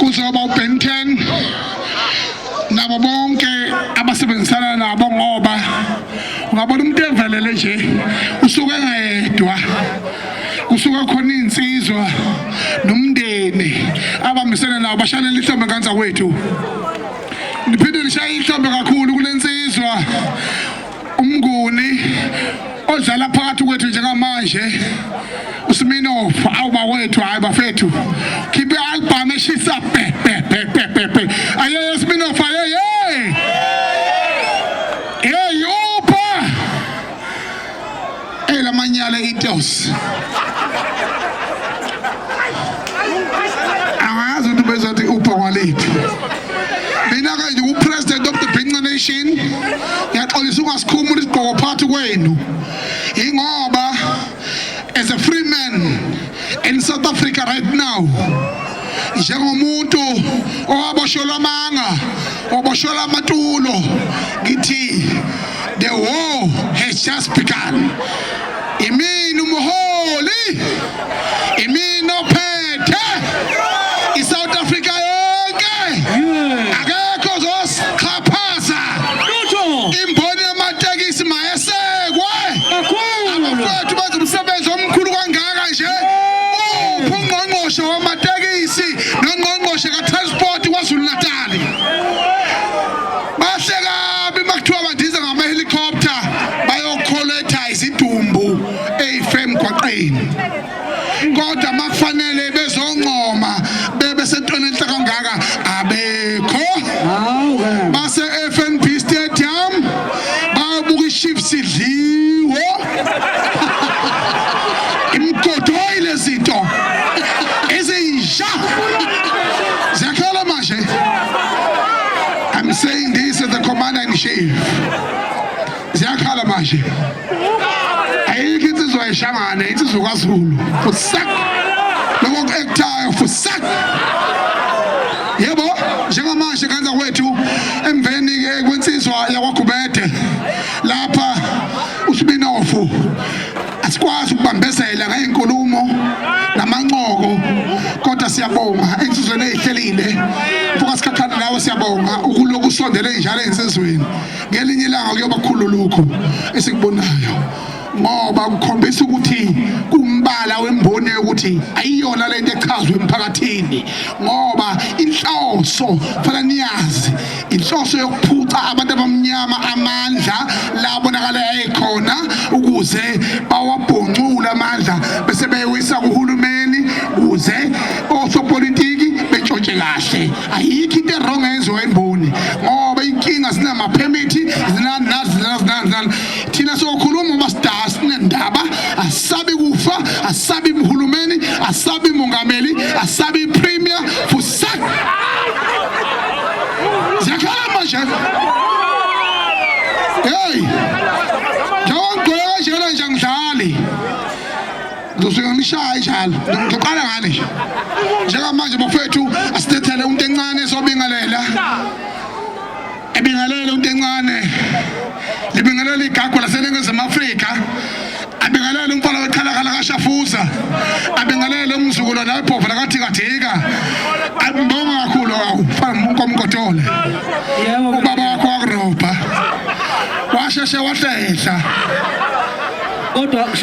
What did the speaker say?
Kuzoba uBen 10 nabo bonke abasebenzisana nabo, ngoba ungabona umuntu evelele nje usuke engayedwa, kusuke khona iy'nsizwa nomndeni abambisene nabo. Bashanele ihlombe nganza kwethu, niphinde nishaye ihlombe kakhulu kule nsizwa uMnguni odlala phakathi kwethu njengamanje, uSminoff. Awuba wethu, hayi bafethu, khiphe i-album eshisa pe pe pe pe pe pe. Ayeye Sminoff, ayeye, hey, upha elamanyala itos. Angazi ukuthi bezothi upha kwaliphi. Mina-ke ngingu-president of the Bhinca Nation, ngiyaxolisa ungasikhumula isigqoko phakathi kwenu, ingoba as a free man in South Africa right now, njengomuntu owaboshelwa amanga, waboshelwa amatulo, ngithi the war has just begun. Imini umholi, imini ophethe iSouth Africa yonke, akekho ozosixhaphaza. Lutho. Imboni yamatekisi mayesekwe. Kakhulu. Abafowethu benza umsebenzi omkhulu kangaka nje, uphi ungqongqoshe wamatekisi nongqongqoshe ka-transport KwaZulu Natali? Bahle kabi makuthiwa bandiza ngama-helicopter bayokholetha izidumbu ey'fe emgwaqeni, kodwa makufanele bezoncoma bebe sentweni enhle kangaka, abekho. Hawu ke. Base FNB Stadium bayobuka iChiefs idliwe imgodoyi. Lezinto ezinja ziyakhala manje. I'm saying this as the commander in chief, ziyakhala manje. Ayikho insizwa eshangane, insizwa kaZulu, fusak lokho ku-actayo, fusak. Yebo, njengamanje kanza kwethu, emveni-ke kwensizwa yakwaGubede lapha uSibinofu, asikwazi ukubambezela ngey'nkulumo namancoko, kodwa siyabonga ensizweni ey'hlelile. Mfoka Sikhakhane, nawe siyabonga ukulokhu usondele njalo ey'nsizweni. Ngelinye ilanga kuyoba khulu lokhu esikubonayo, ngoba kukhombisa ukuthi kumbala wemboni yokuthi ayiyona lento echazwe emphakathini, ngoba inhloso fanele niyazi, inhloso yokuphuca abantu abamnyama amandla la bonakala ekhona ukuze bawabhoncule amandla bese bewisa kuhulumeni ukuze osopolitiki bentshontshe kahle. Ayikho into e-wrong eyenziwa imboni, ngoba inkinga zinamaphemithi, zinani nazi zinani zinani. Thina sokhuluma uma sidala, sinendaba, asabi kufa, asabi uhulumeni, asabi mongameli, asabi premier, fusak. Ziyakhala manje. Hey, njengoba ngigqoke kanjena nje, angidlali, ngizosuke ngishaye njalo. Ngiqala ngani nje njengamanje bafethu, asithethele umuntu encane sobingelela, ebingelele umuntu encane, libingelele igagu laseNingizimu Afrika, abingelele umfana wekhalakhala kaShafuza, abingelele umzukulwane webhova lakathikathika. Ngibonga kakhulu, awu mfana uNkomgodole. Yebo. Ubaba wakho wakurobha, washeshe wahlehla. Kodwa